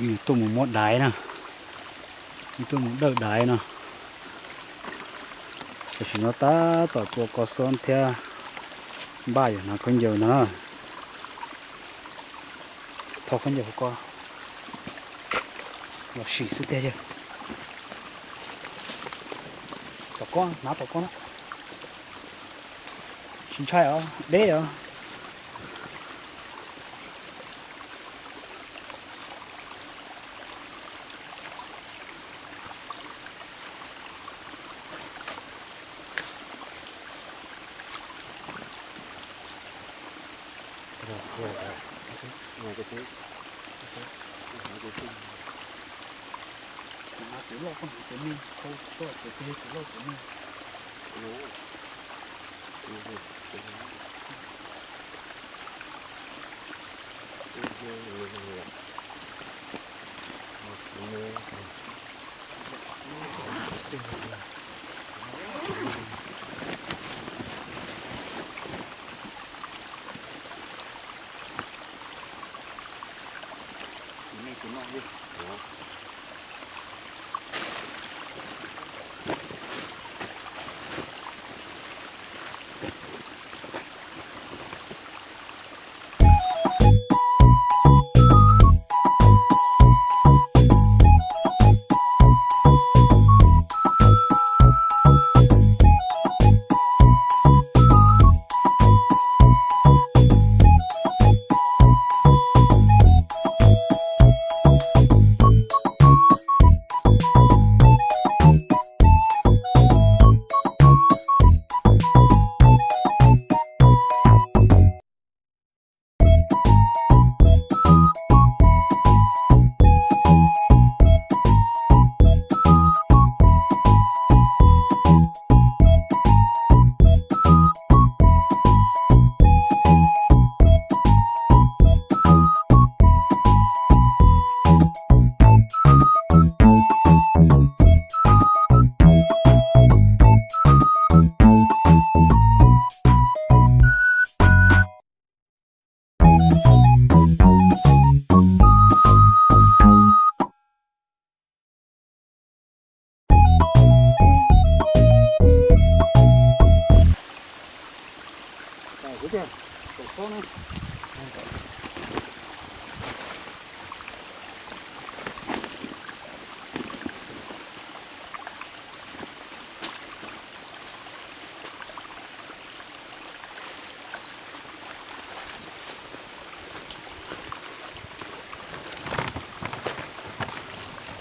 Tuaj mus muab daiv na, tuaj mus dawj daiv no. Tam sim no tab tom txua ko xob thiab npaj yog hnav khaub ncaws no na. Thau khaub ncaws hauv ko los sim xwb tiag yog. Tom ko, hnav tom ko na. Tsis ntshai os, deb os. Tus loj koj hnav tus me, thau koj hnav tus me, tus loj tus me.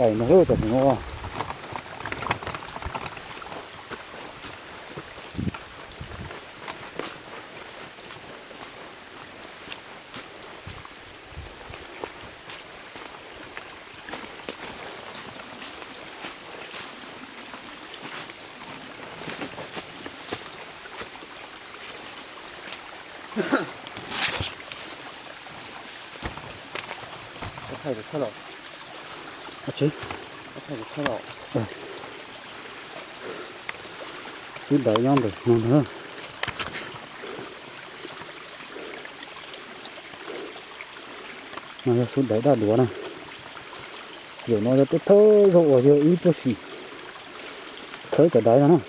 Tais no tam sim no. Thaij tshaj los. Thaij tshaj los. Xub dawv nyob ntawm no ntag. No yog xub dawv daj duav na. Zaum no yog tej thawj zaug uas yog wb tuaj sim khawb cov daiv no na.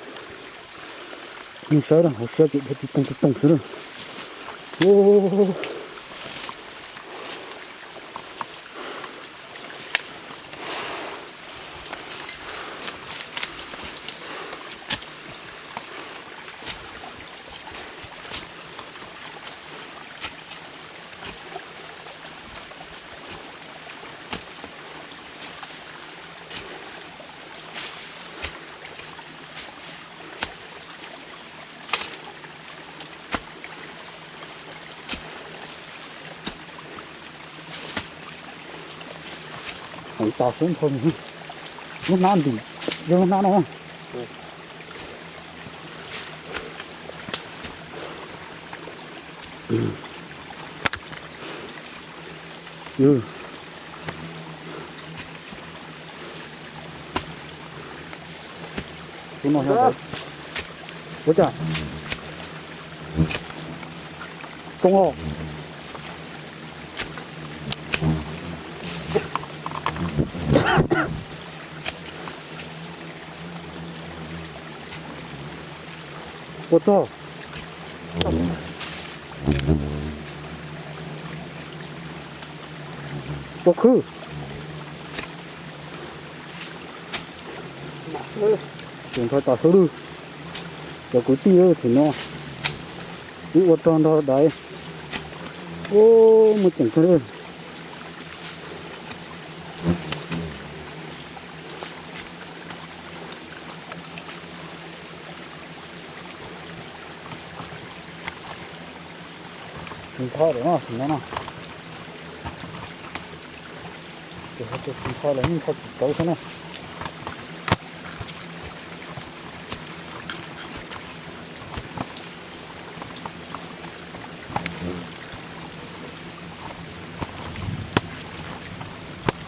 Nej saib na, hauv siab ces dhia ti toog ti toog xwb na. Hais tas xub nrho, lub hnab ntim, yog lub hnab no. Tus no yog ntawd. Ua cas? Too os. Ua txog, ua khwb, tseem ntshai tas xwb lwj. Cov kwv tij, thaum no wb ua rog nrog daiv, muaj ceem kawg li. Tsis ntho lawm no, tsis ntho no. Ces ho tsis ntho lawm, yeej ntho tsis tawv xwb na.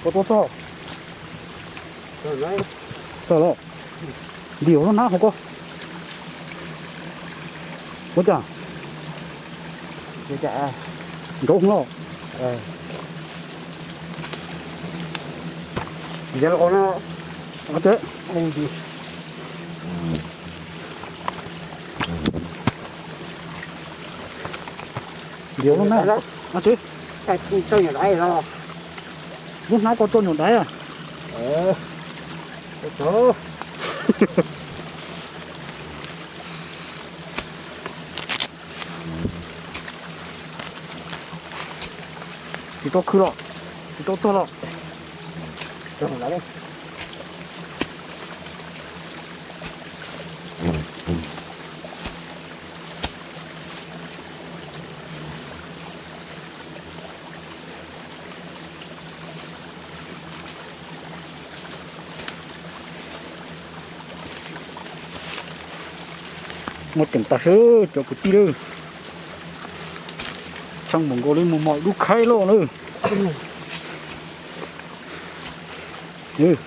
Koj tuaj txog, txog los, ntim lub hnab hauv ko. Ua cas? Nrov los. Nrov los. Ntim lub hnab. Lub hnab ko rau nyuam daiv. Tsis tau khwv los, tsis tau txog los. Muaj ceem tas xwb cov kwv tij lawm. Tsheej mus nkaus li mus mos dub khaib loj lawm. Tsis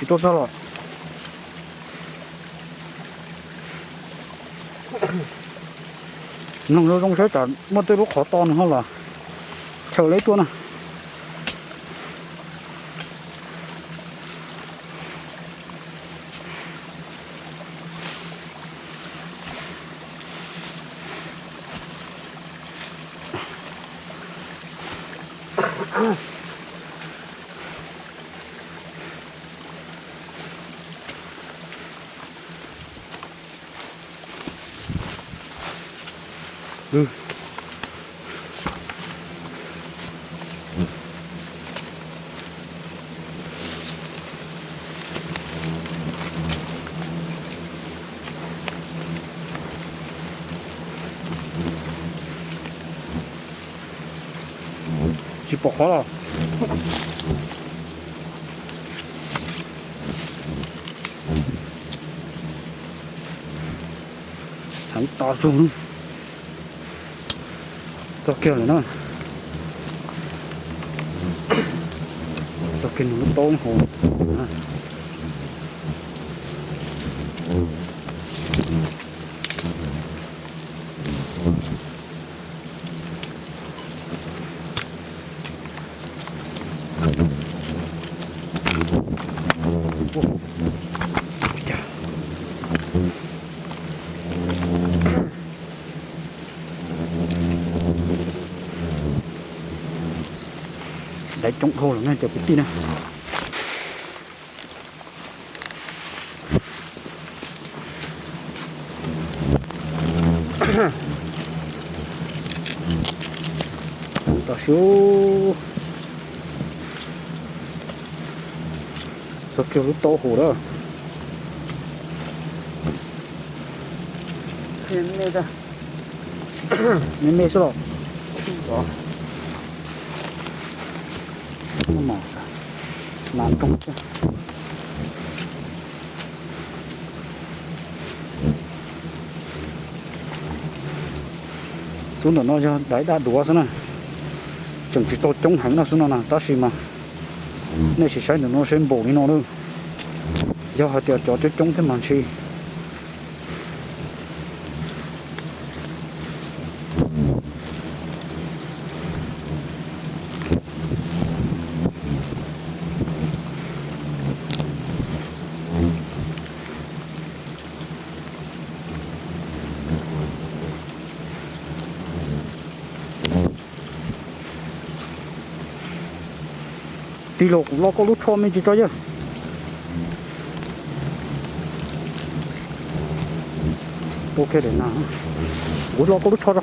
tuaj txog los. Mloog zoo zoo saib tsam muaj tej lub qhov to nws ho los chaw leb tuaj na. Tsis pom qhov los. Heev tas zog. Txog kiag lawm na. Txog kiag nws lub taub hauv. Daiv coob dhau lawm na cov kwv tij na. Tam sim txog kiag lub taub hau lawm. Me me xwb los. Nas roo. Xub ntawm no yog daiv daj duav xwb na, tseem tsis tau coob heev no xwb no na, tab sis mas nej sim saib ntawm no seb npaum li no na. Yog hais tias cov coob coob thiab mas ntshe. Ib los kuv lo koj lub tsho me ntsis tso yawg. Ua kiag daim no, kuv lo koj lub tsho tso.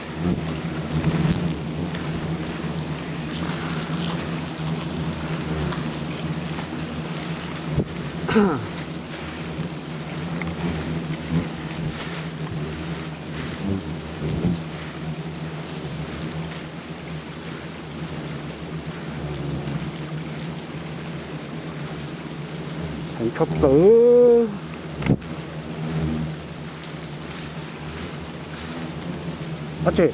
Heev tshaj plaws. Ab tsi,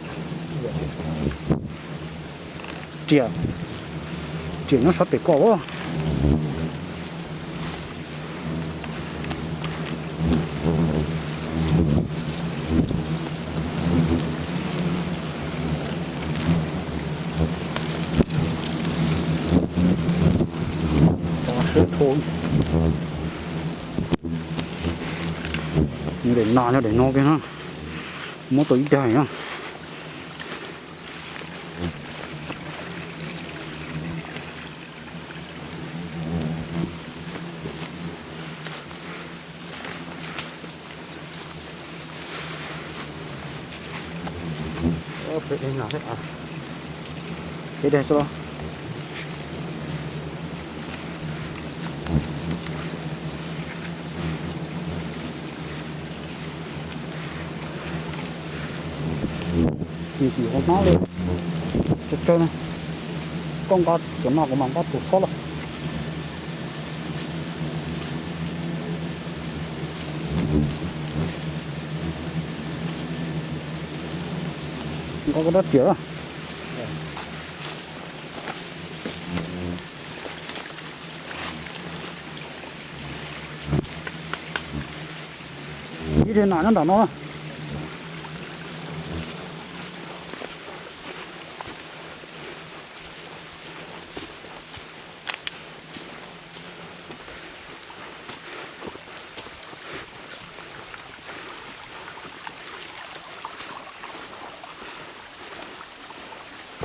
riam, riam nyob sab pem ko. Nyob daim no, nyob daim no kiag na. Muab tau ib daim na. Peb daim xwb los. Nws tsis ua hnab li. Tsawg tsawg na. Koj nqa cov no kuv mam nqa tus thob los. Nqa koj rab riam. Ib daim nam nyob nram no.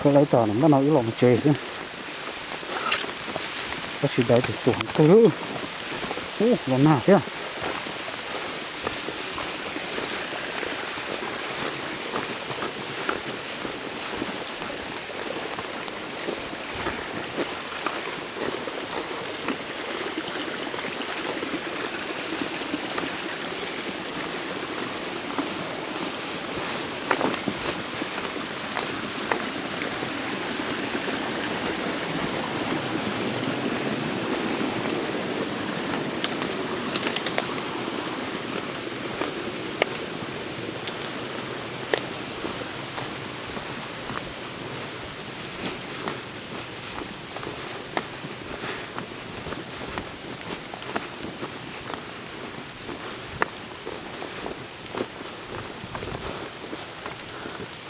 Koj lawv tas npaj no wb los mus tsev xwb. Tab sis dais tus tuam heev kawg. Ub, los nag thiab.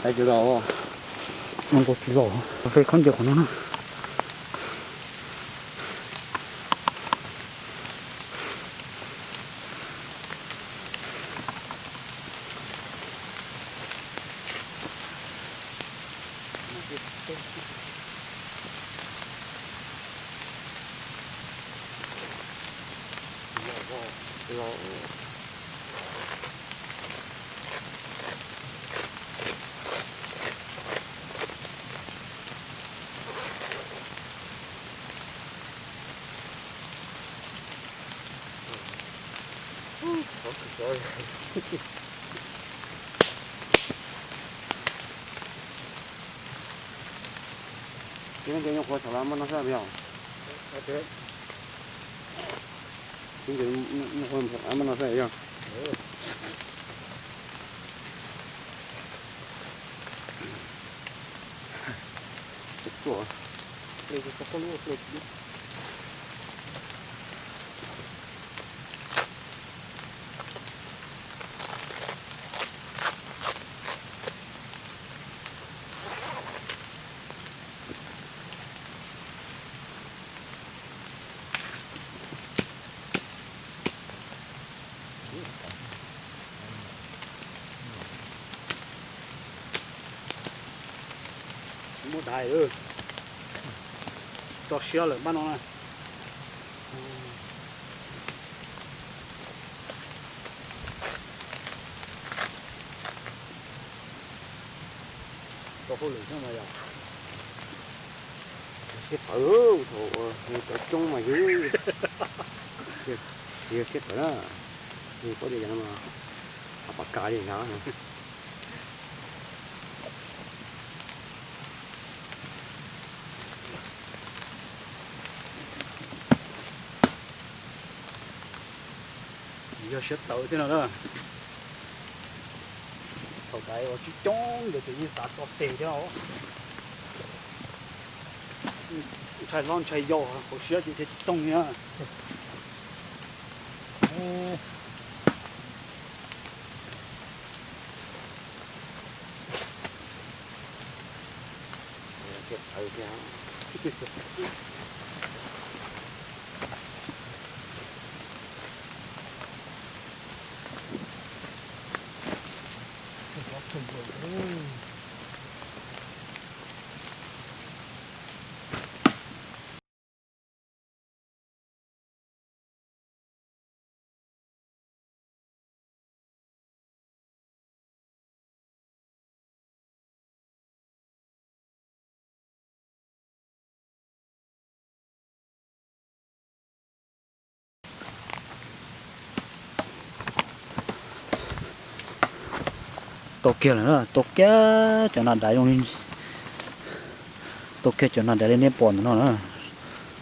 Hais tias los, no nkaus tsis los, ve khaub ncaws qhov no na. Ces nej cov nyuam qhuav saum lawv muaj no xwb yog? Ces nyuam qhuav saum lawv muaj no xwb yog? Muaj dais, tso siab lawm npaj no na. Hauj lwm xwb mas yog. Siab tawv, thaum ua cov coob mas yog siab tawv na. Paub tias yog no mas, a, pam kas li ntag. Yog siab tawv thiab no na. Thaum daiv ua coob coob ntawd ces yeej xav tso tes thiab os. Ntshai hlob ntshai yau, hauv siab ces thiaj tsis toog thiab. Tau kiag lawm na, tau kiag cov nas daiv zoo li, tau kiag cov nas daiv li nej pom ntawm no na.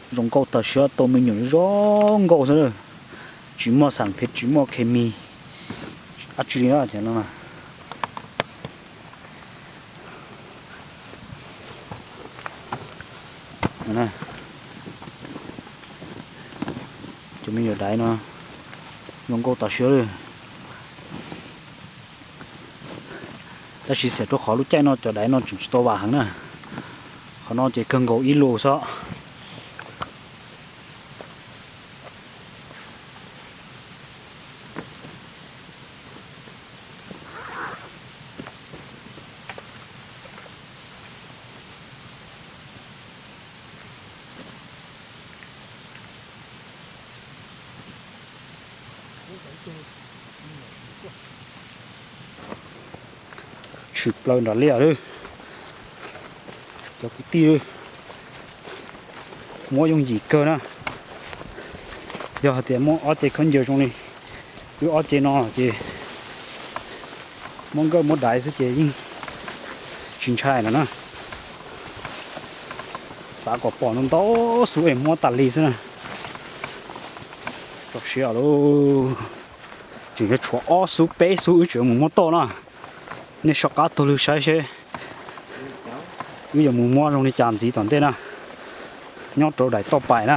Zoo nkauj tag siab, tau me nyuam zoo nkauj xwb. Tsis muaj xam phem, tsis muaj khes mis dab tsi li na. Cov me nyuam daiv no zoo nkauj tas siab li. Tab sis xam rau qhov lub caij no cov daiv no tseem tsis tau vam heev na. Qhov no ces kawg nkaus ib lus xwb. Tshwm plaws nram liaj lawm. Cov kwv tij, muab yooj yim kawg na. Yog hais tias muaj ob ce khaub ncaws zoo li wb ob ce no ces muab nkawj muab daiv xwb ces yeej tsis ntshai lawm na. Xav kom pom ntau ntau xu es muab tas li xwb na. Tso siab lauj. Tseem yuav tshuav ob xub peb xub wb tseem yuav mus muab toj na. Nej soj qab taug lw saib seb wb yuav mus muab zoo li cas ntxiv tom ntej na. Nyob rau daim toj pais na.